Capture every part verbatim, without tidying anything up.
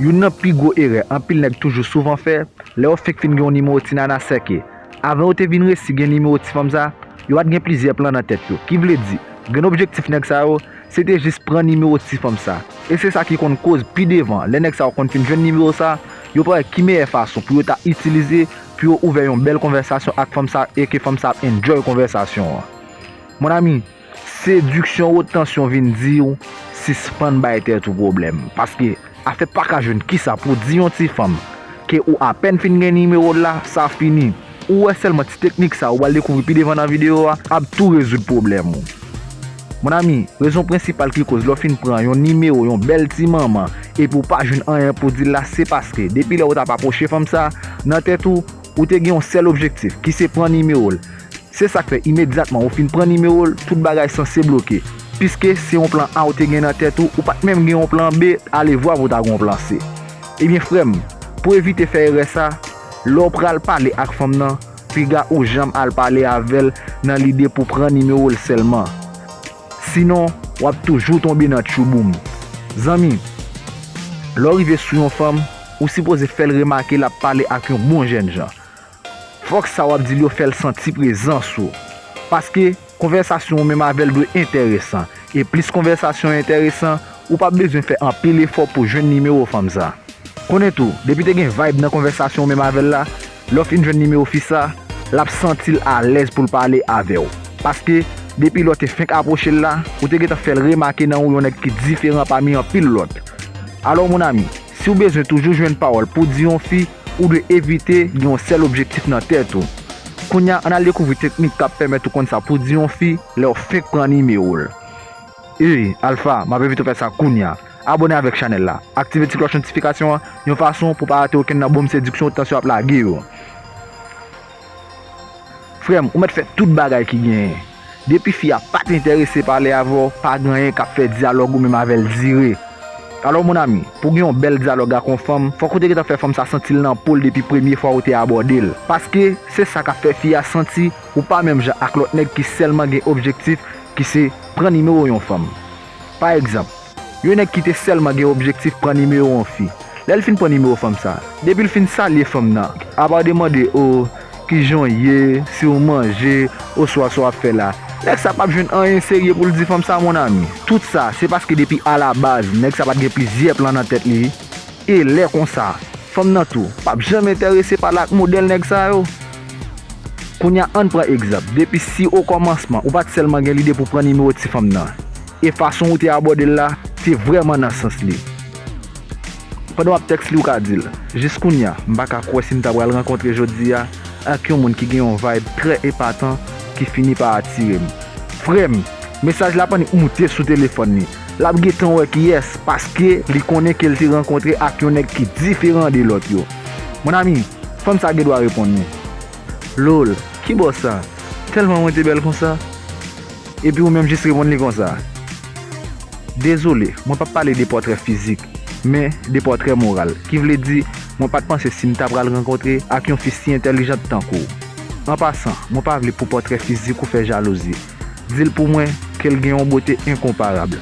Youn nan pi gwo erè anpil nèg toujou souvan fè, lè yo fenk fin gen yon nimewo ti nana, sèke avan yo te vin resi gen nimewo ti fanm sa, yo pa t gen plizyè plan nan tèt yo. Ki vle di, grenn objektif nèg sa yo, se te jis pran nimewo ti fanm sa. E se sa ki konn koz pi devan, lè nèg sa yo konn fin jwenn nimewo sa, yo pa wè ki meyè fason pou yo ta itilize pou yo ouvè yon bèl konvèsasyon ak fanm sa e ke fanm sa ap enjoy konvèsasyon an. Mon ami, sediksyon wo tansyon vin di w sispann bay tèt ou pwoblèm. Paske afè pa ka jwenn kisa pou di yon ti fanm ke ou apèn fin gen nimewo l la, sa fini. Ou wè sèlman ti teknik sa ou pral dekouvri pi devan nan videyo a ap tou rezoud pwoblèm ou. Mon ami, rezon prensipal ki koz lè w fin pran yon nimewo yon bèl ti manman epi w pa jwenn anyen pou di l la, se paske depi lè w t ap apwoche fanm sa, nan tèt ou, ou te gen yon sèl objektif, ki se pran nimewo l. Se sa k fè imedyatman ou fin pran nimewo l, tout bagay sanse bloke. Piske se yon plan A ou te gen nan tèt ou, ou pa t menm gen yon plan B, alevwa pou w ta gen yon plan C. Ebyen, frè m, pou evite fè erè sa, lè w pral pale ak fanm nan, piga ou janm al pale avè l nan lide pou pran nimewo l sèlman. Sinon, w ap toujou tonbe nan tchouboum. Zanmi, lè w rive sou yon fanm, ou sipoze fè l remake l ap pale ak yon bon jènjan. Fòk sa w ap di l yo fè l santi prezans ou. Paske konvèsasyon ou menm avè l dwe enteresan. E plis konvèsasyon enteresan, ou p ap bezwen fè anpil efò pou jwenn nimewo fanm sa. Konnen tou, depi te gen vibe nan konvèsasyon ou menm avè l la, lè w fin jwenn nimewo fi sa, l ap santi l alèz pou l pale avè w. Paske, depi lè w te fenk apwoche l la, ou te gentan fè l remake nan ou yon nèg ki diferan pami anpil lòt. Alò, mon ami, si w bezwen toujou jwenn pawòl pou di yon fi, ou dwe evite gen yon sèl objektif nan tèt ou. Kounye a, ann al dekouvri teknik k ap pèmèt ou konn sa pou di yon fi lè w fenk pran nimewo l. Ey, Alpha, m ap envite w fè sa kounye a. Abòne avèk chanèl la, aktive ti klòch notifikasyon an yon fason pou w pa rate okenn nan bonm sediksyon ou tansyon ap lage yo. Frè m, ou mèt fè tout bagay ki genyen. Depi fi a pa t enterese pale avè w, pa gen anyen k ap fè dyalòg ou menm avè l dire. Alò, mon ami, pou gen yon bèl dyalòg ak yon fanm, fòk ou te gentan fè fanm sa santi l nan po l depi premye fwa ou te abòde l. Paske se sa k ap fè fi a santi ou pa menm jan ak lòt nèg ki sèlman gen objektif ki se pran nimewo yon fanm. Pa egzanp, yon nèg ki te sèlman gen objektif pran nimewo yon fi. Lè l fin pran nimewo fanm sa, depi l fin salye fanm nan, apa de mande, o, kijan w ye, si w manje, oswa sa w ap fè la, nèg sa p ap jwenn anyen serye pou l di fanm sa, mon ami. Tout sa, se paske depi alabaz, nèg sa pa t gen plizyè plan nan tèt li. E lè konsa, fanm nan tou p ap janm enterese pale ak modèl nèg sa yo. Kounye a, ann pran egzanp, depi si okòmansman ou pa t sèlman gen lide pou pran nimewo ti fanm nan, e fason ou te abòde l la te vrèman nan sans li. Pandan w ap tèks li, ou ka di l, jis kounye a, m pa ka kwè si m ta pral rankontre jodi a ak yon moun ki gen yon vibe trè epatan ki fini pa atire m. Frè m, mesaj la p annik moute sou telefòn li. L ap gentan wè kiyès, paske li konnen ke l te rankontre ak yon nèg ki diferan de lòt yo. Mon ami, fanm sa gen dwa reponn ou, lol, ki bò sa? Tèlman mwen te bèl konsa? Epi ou menm jis reponn li konsa, dezole, mwen p ap pale de pòtrè fizik, men de pòtrè moral. Ki vle di, mwen pa t panse si m ta pral rankontre ak yon fi si entèlijant tankou w. An pasan, mwen pa vle pou pòtrè fizik ou fè jalouzi. Di l pou mwen ke l gen yon bote enkonparab.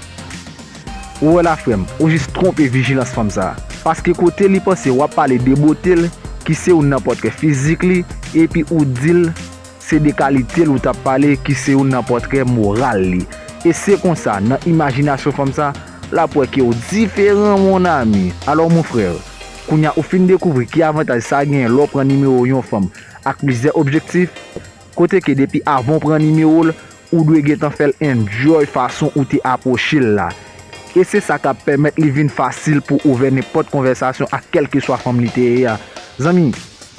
Ou wè la, frè m, ou jis twonpe vijilans fanm sa. Paske kote li panse w ap pale de bote l, ki se youn nan pòtrè fizik li, epi ou di l se de kalite l ou t ap pale, ki se youn nan pòtrè moral li. E se konsa, nan imajinasyon fanm sa, l ap wè ke w diferan, mon ami. Alò, mon frè, kounye a ou fin dekouvri ki avantaj sa genyen lè w pran nimewo yon fanm ak plizyè objektif, kote ke depi avan w pran nimewo l, ou dwe gentan fè l enjoy fason ou te apwoche l la. E se sa k ap pèmèt li vin fasil pou ouvè nenpòt konvèsasyon ak kèlkeswa fanm li te ye a. Zanmi,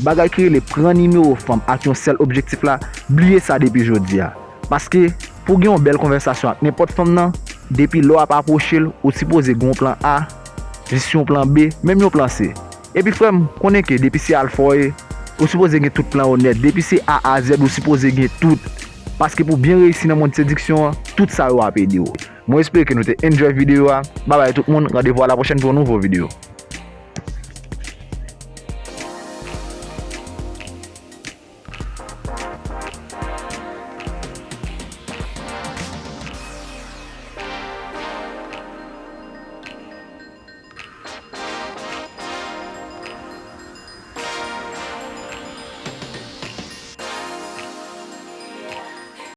bagay ki rele pran nimewo fanm ak yon sèl objektif la, bliye sa depi jodi a. Paske, pou gen yon bèl konvèsasyon ak nenpòt fanm nan, depi lè w ap apwoche l, ou sipoze gen yon plan A, jis yon plan B, menm yon plan C. Epi frè m, konnen ke depi se alfa w ye, ou sipoze gen tout plan yo nèt. Depi se A a Z, ou sipoze gen tout. Paske pou byen reyisi nan mond sediksyon an, tout sa yo ap ede w. Mwen espere ke nou te enjoy videyo a. Babay tout moun, randevou a la pwochèn pou yon nouvo videyo.